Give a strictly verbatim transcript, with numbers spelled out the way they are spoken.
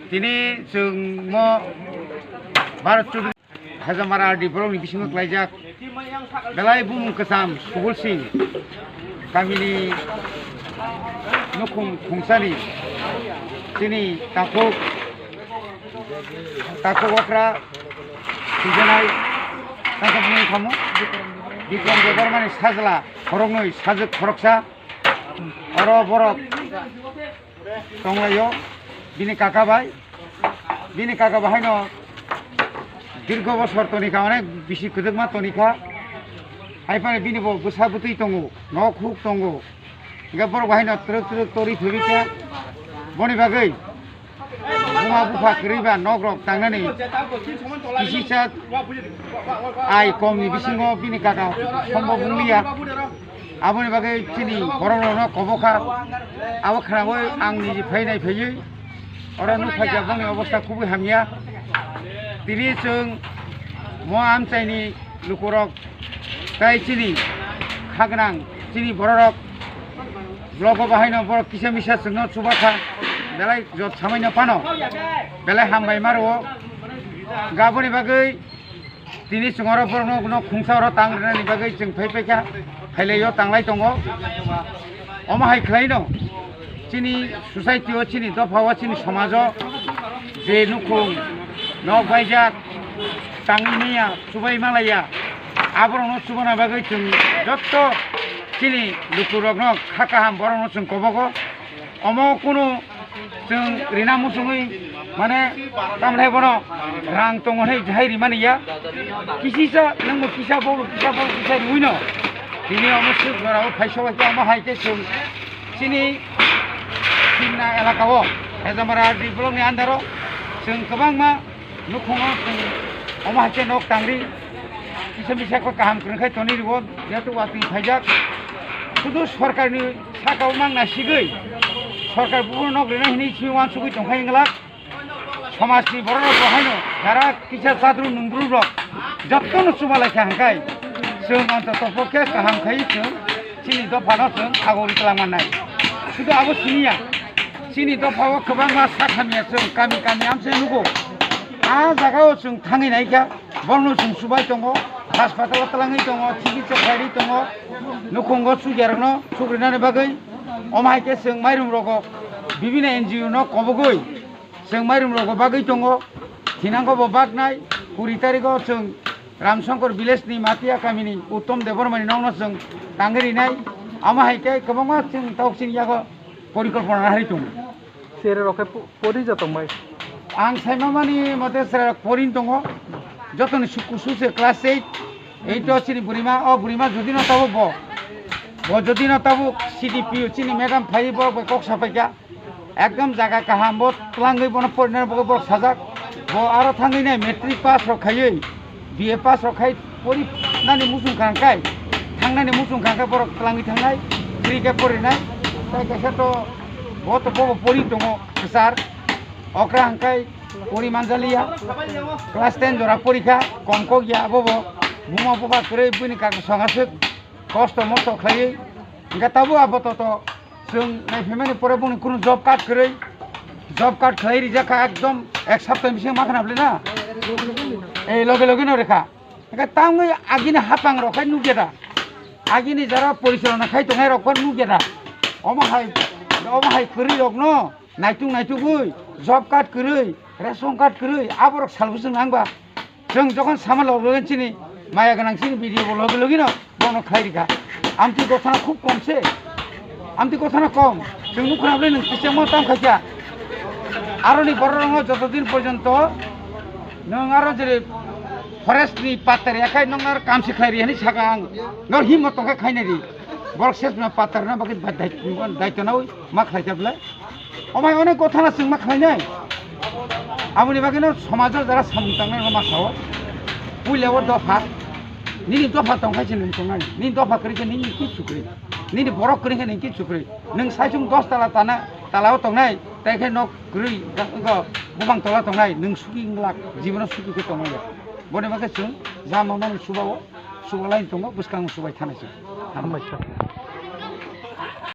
Tini chwng mo Bharat Chaudhary Hajamara R D block ni bisingo klaijak belai bumung kwcham Subul Singh kamini nukhung khungsani chini takhuk takhuk okra sijanai takhuk mung khamu Bikram Debbarmani sajla khoroknwi sajwk khoroksa oro borok tonglaio bini kaka bai. Bini kaka bai haino dirgo bosor tonikha, onek bisi kwdwkma tonikha. Hai phano bini bo bwsa bwtwi tongo, nok huk tongo. Hingke borok bai haino twrwk twrwk tori thwibikha. Boni bagwi buma bupha kwrwi ba nok rok tangnani kisisa ai kom ni bisingo bini kaka sombo bungliya. Aboni bagwi chini borok rokno kobo kha. Abo khnawi ang niji phainai phaiwi oro nuk phaikha bongni obostha khubui hamya. Tini chwng mo amchaini lukurok tei chini khagwnang chini bororok blogo bahaino borok kisa misa chwngno chubakha belai jot samaino phano belai hambai maro. Gaboni bagwi Tini chwng oro borokno no khungsa oro tang rwnani bagwi chwng phai paikha, phailaio tanglai tongo. Omo hai khlaino chini society o, chini dopha o, chini somajo je nukhung nok baijak tangwi manya, chubai malaya, aborokno chubana bagwi chwng jotto chini lukurokno kha kaham borokno chwng kobogo. Omo kunu chwng rina muchungwi, mane, tamlai bono rang tongo hwnwi jahai rimani ya. Kisisa, nwngbo kisa, bobo kisa, bobo kisa riwino. Tini omo swk jorao phaiso bai khe omo hai khe chwng chini Simna elaka o, Hejamara R D block ni under o chwng kwbangma Nukhungo chwng omo hai khe nok tangri, kisa misa khe kaham kwrwng khai tonwi rwo, jehetu watwi phaijak. Sudu sorkarni sakao mang nasigwi, sorkar buphuru nok rwnai hinwi simi uansugwi tongkhai wng glak. Somajni borok rok bo haino jara kisa chadru nungdru rok jotono chubalai kha hwnkhai chwng antoto pokhe kaham khai chwng chini dophano chwng agori twlang mannai. Sudu abo siniya, chini dophao kwbangma sak hamya chwng kami kami amse nugo. A jagao chwng thangwi naikha, borokno chwng chubai tongo, haspatalo twlangwi tongo, chikitsa khlaiwi tongo, nukhungo chugyarokno sukrinani bagwi. Omo hai khe chwng mairum rogo bibinno N G O no kobogwi chwng mairum rogo bagwi tongo. Thinango bo baknai kuri tarigo chwng Ramshankar village ni Matia kamini Uttom Debbarmani nokno chwng tangwi rinai. Omo hai khe kwbangma chwng tok chini yago porikolpona nahari tongo. Sere rok khe po-, pori ja tongbai? Ang saimamani mote sere rok porin tongo. Jotoni su-, kusu se class eight. Eight o chini burima, o burima jodi no tabuk bo. Bo jodi no tabuk C D P O chini madam phai bo, bo kok sapaikha. Ekdom jaga kaham bo twlangwi bono porina bo, bo sajak. Bo aro thangwi nai matric pass rok khaiwi. B A pass rok khai pori nani muchung kha hwnkhe, thangnani muchung kha hwnkhe borok twlangwi thangnai, free khe porinai. Tai kaisa to bo to bobo pori tongo kwchar, okra hwnkhe pori manjaliya, class ten jora porikha, kom kok ya bobo, buma bupha kwrwi bini kaka songaswk kosto mosto khlaiwi, hwnkhe tabuk abo to to Chwng naiphaimani pore boni kunu job card kwrwi, job card khlai rijak kha, ekdom ek sapta bising ma khna bwle na. Ei loge loge no rekha. Hwnkhe tamni agini hapang rok khai nukya da. Agini jara porichalona khai tongnai rok pho nukya da. Omo hai, omo hai kwrwi rok no naituk naitugwi job card kwrwi, ration card kwrwi, aborok salbwswng nang ba. Chwng jokhon sama logi logi chini maya gwnang chini B D O bo logi logi no bono khlai rikha. Amtwi gothana khub kom se. Amtwi gothana kom. Chwng nukha bwle nwng kisa mo tam khaikha. Aroni borok rokno joto din porjonto nwng aro jere forest ni patar yakhai nwng aro kam se khlai ri hinwi saka ang. Nor himmo tongkha khainai ri. Borok ses ma patar na bagwi dai-, daityo nawi ma khlai kha bwle. Omo hai onek gothana chwng ma khlainai. Aboni bagwino somajo jara samung tangnai rokno ma sao. Puila o dopha. Nini dopha tong khai se nwng tongnai. Nini dopha kwrwi khe nini kichu kwrwi. Nini borok kwrwi khe nini kichu kwrwi. Nwng saichung dos tala tana, tala o tongnai. Tai khe nok kwrwi, ga-, ga-, bubang tola tongnai. Nwng suki wng glak. Jibono suki khe tongmani ya. Boni bagwi chwng jama mani suba o, suba lai tongo, bwskango subai thanai chwng. Hambai kha.